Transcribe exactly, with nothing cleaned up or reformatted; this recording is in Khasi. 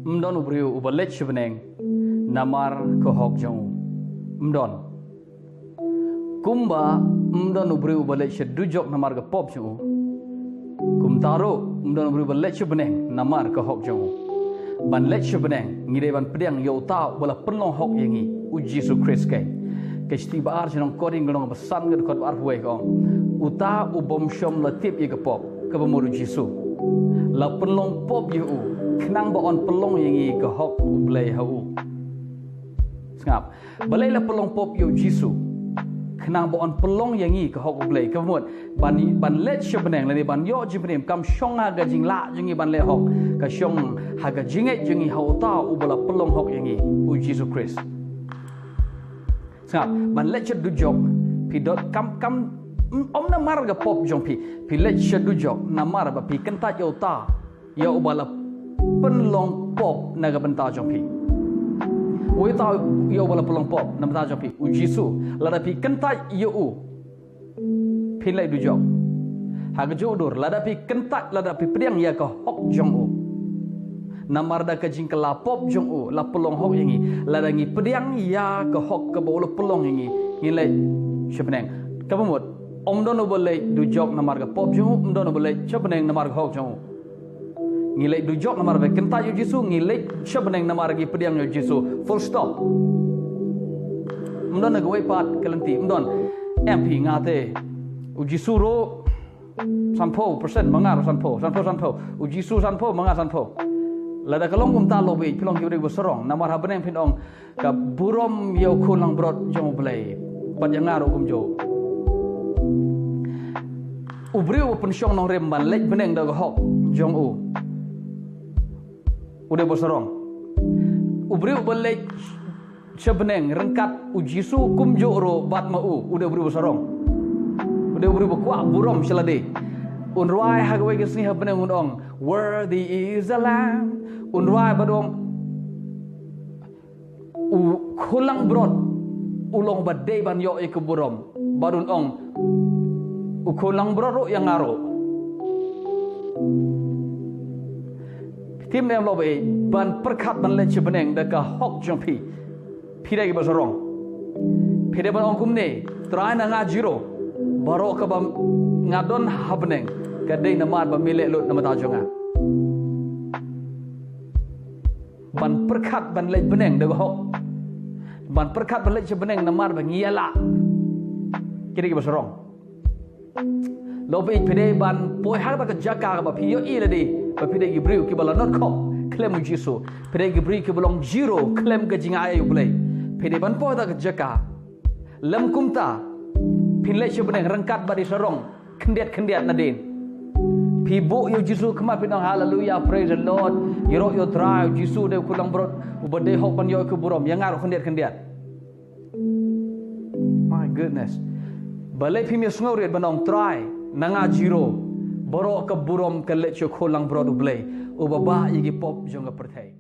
Ym don u briew uba leit sha bneng namar ka hok jong u. Ym don. Kumba ym don u briew uba leit sha dujok namar ka pop jong u, kumta ruh ym don u briew uba leit sha bneng namar ka hok jong u. Ban leit sha bneng, ngi dei ban pdiang ïa uta uba la pynlong hok ïa ngi, u Jisu Khrist keiñ. Ka shithi ba ar sha ki nong Korinth, ka lynnong ba san, ka dkhot ba arphew wei, ka ong: Uta u bym shym la tip ïa ka pop, kaba mut u Jisu, la pynlong pop ïa u, khnang ba yn pynlong ïa ngi ka hok U Blei ha u. Sngap. Balei la pynlong pop ïa u Jisu? Khnang ba yn pynlong ïa ngi ka hok U Blei. Kaba mut, ban, ban leit sha bneng lane ban ïoh jingpynim kam shong ha ka jinglah jong ngi ban leh hok, ka shong ha ka jingngeit jong ngi ha uta uba la pynlong hok ïa ngi, u Jisu Khrist. Sngap, ban leit sha dujok, phi don, kam, kam, ym, ym namar ka pop jong phi. Phi leit sha dujok namar ba phi kyntait ïa uta, ïa uba la pynlong pop na ka bynta jong phi. Uta ïa uba la pynlong pop na bynta jong phi, u Jisu. Lada phi kyntait ïa u, phin leit dujok. Ha kajuh ka dur, lada phi kyntait, lada phi pdiang ïa ka hok jong u, namar da ka jingkylla pop jong u la pynlong hok ïa ngi. Lada ngi pdiang ïa ka hok kaba u la pynlong ïa ngi, ngin leit sha bneng. Kaba mut, ym don uba leit dujok namar ka pop jong u, ym don uba leit sha bneng namar ka hok jong u. Ngi leit dujok namar ba kyntait ïa u Jisu, ngi leit sha bneng namar ngi pdiang ïa u Jisu. Full stop. Ym don na kawei pat ka lynti, ym don. Em, phi, nga te, u Jisu ruh sanphew percent, ma nga ruh sanphew, sanphew, sanphew. U Jisu sanphew, ma nga sanphew. Lada ka long kumta, lok baieit, phi long ki briew ba sarong, namar ha bneng phin ong, ka burom ïa u khun langbrot jong U Blei. Bad ïa nga ruh kumjuh. U briew uba pynshong nongrim ban leit bneng da ka hok jong u, u dei ba sarong. U briew uba leit sha bneng ryngkat u Jisu kumjuh ruh bad ma u, u dei u briew ba sarong. U dei u briew ba kwah burom sha lade. Un rwai ha kawei ka sngi ha bneng, un ong, "Worthy is the Lamb." Un rwai bad ong, "U khun langbrot u long ba dei ban ïoh ïa ka burom." Bad un ong, "U khun langbrot ruh, ïa nga ruh." Phi tip ne em, lok baieit, ban pyrkhat ban leit sha bneng da ka hok jong phi, phi dei ba sarong. Phi dei ban ong kumne, "Trai, na nga zero. Baroh kaba nga don ha bneng ka dei namar ba me leh lut na bynta jong nga." Ban pyrkhat ban leit bneng da ka hok. Ban pyrkhat ban leit sha bneng namar ba ngi ïalah, ki dei kiba sarong. Lok baieit, phi dei ban poi ha kata ka jaka kaba phi ïohi lade ba phi dei ki briew kiba la nongkhop khlem u Jisu. Phi dei ki briew kiba long zero khlem ka jingai ïa U Blei. Phi dei ban poi ha kata ka jaka. Lym kumta, phin leit sha bneng ryngkat bad ki sarong khyndiat khyndiat nadien. Phi buh ïa u Jisu khmat, phi ong, "Hallelujah, praise the Lord. Ïaroh ïa u Trai, u Jisu dei u khun langbrot uba dei hok ban ïoh ïa ka burom. Ïa nga ruh khyndiat khyndiat." My goodness. Balei phim ïa sngewrit ban ong, "Trai, na nga zero. Baroh ka burom ka leit sha u khun langbrot U Blei, uba bah ïa ki pop jong ka pyrthei."